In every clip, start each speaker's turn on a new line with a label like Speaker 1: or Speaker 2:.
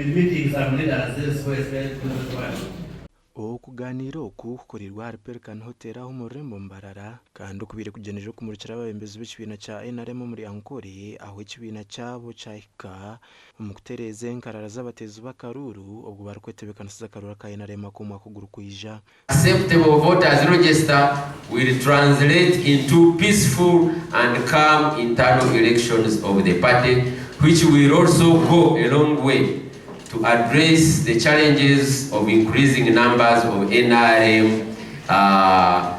Speaker 1: been meeting some leaders elsewhere elsewhere.
Speaker 2: Okugaaniira oku kukoreirwe ahari Pelican Hotel aha omu rurembo Mbarara kandi okubaire kugyendereire okumurikira abeebembezi b'ekibiina kya NRM omuri Ankole ahu ekibiina kyabo kyahika omu kutereeza enkarara z'abateezi b'akaruuru obwo barikwetebeekanisiza akaruuru aka NRM ak'omwaka ogurikwija.
Speaker 3: Acceptable voters register will translate into peaceful and calm internal elections of the party which will also go a long way to address the challenges of increasing numbers of NRM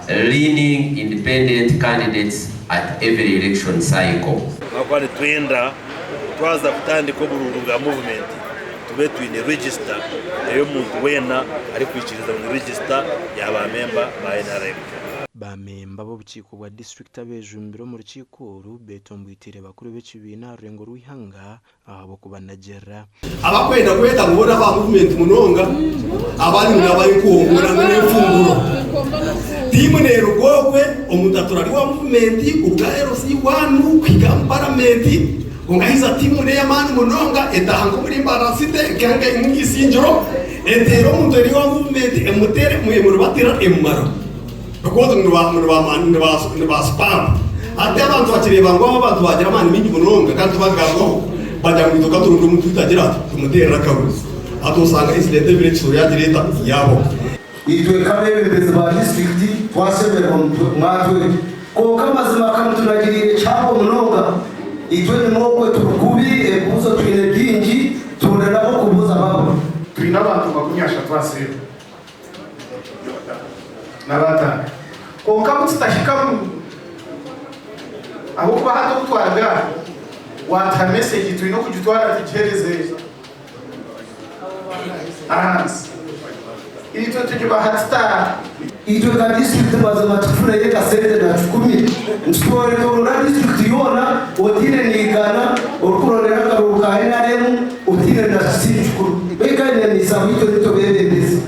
Speaker 3: leaning independent candidates at every election cycle.
Speaker 4: Ahabw'okuba nitwenda twaza kutandika oburuuru bwa movement tube twine register ei omuntu weena arikwikiriza ngu ni register ya ba memba ba nrm.
Speaker 2: Ba memba b'obukiiko bwa disiturikiti abejumbire omu rukiiko oru betomboiteire bakuru b'ekibiina aha rurengo rw'eihanga ahabw'okubanagirira.
Speaker 5: Abakwenda kweta ngu boona aba movement munonga abandi ngu nabarikuhungura ngu nenfunguro. Tiimu neruga okwe omuntu atura ari owa movement kuruga LC one kuhika omu paramenti kwonka haiza tiimu neyamaani munonga etaaha nk'omuri Mbarara city nka Isingiro eteera omuntu ori owa movement emuteera emuribatira emumaraho because ngu niba spam. Hati abantu bakireeba ngu abo abantu bagira amaani maingi munonga kandi tibagambwaho, bagira ngu itwe katuronde omuntu waitu agire ati, tumuteerere akaruru. Hati osanga incident ebiro ekisoro yagireeta yaabaho.
Speaker 6: Itwe nk'abeebembezi ba disiturikiti twashemererwa mwatweta. Kwonka amazima ka mutunagiriire kihango munonga. Itwe enyima okwe turi kubi, ebibuuzo twine bingi, turondera n'ab'okubuuza babura.
Speaker 7: Twine abantu 30 aha seero n'abaataano. Kwonka ku tutahikamu, ahabw'okuba hati obu twaruga aha, waatuha mesegi twine okugitwara tugiheereze ahansi. Itwe tugibaha tuta?
Speaker 6: Itwe nka disiturikiti mazima tufuneyo ekasente na kikumi nitutwetoorora disiturikiti yoona otiine n'eigana orikurondera akaruuru ka NRM otiine na simu kikumi. Beitu kandi na niisaba itwe nitwe beebembezi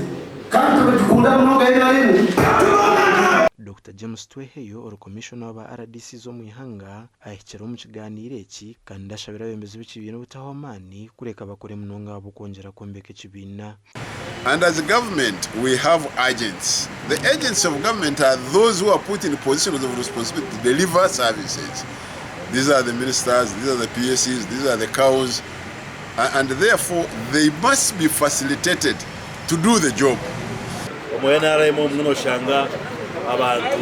Speaker 6: kandi tubagikunda munonga NRM.
Speaker 2: Dokita James Tweheyo ori Komishona waba RDCs omu ihanga ahikire omu kiganiiro eki kandi ashabire abebembezi b'ekibiina obutahwa amaani kureka bakore munonga ahabw'okwongyera kwombeka ekibiina.
Speaker 8: And as government we have agents, the agents of government are those who are put in positions of responsibility to deliver services. These are the ministers, these are the PSCs, these are the cows and therefore they must be facilitated to do the job.
Speaker 4: Omu NRM obumwe noshanga abantu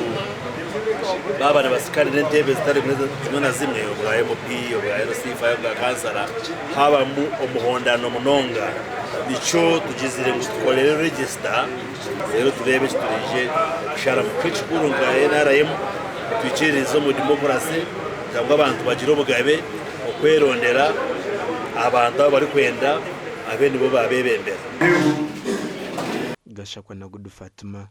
Speaker 4: baaba nibasikanira entebe zitari zimwe na zimwe obwa MP, obwa LC5, obwa kansara habamu omuhondano munonga. Nikyo tugizire ngu tukorere register reero tureebe eki turaije kusharamu. Nikyo kikuru nka NRM nitwikiririza omu democracy kugira ngu abantu bagire obugabe okwerondera abantu abu barikwenda abe nibo baabebembera.
Speaker 2: Gashakwa na Gudu Fatima.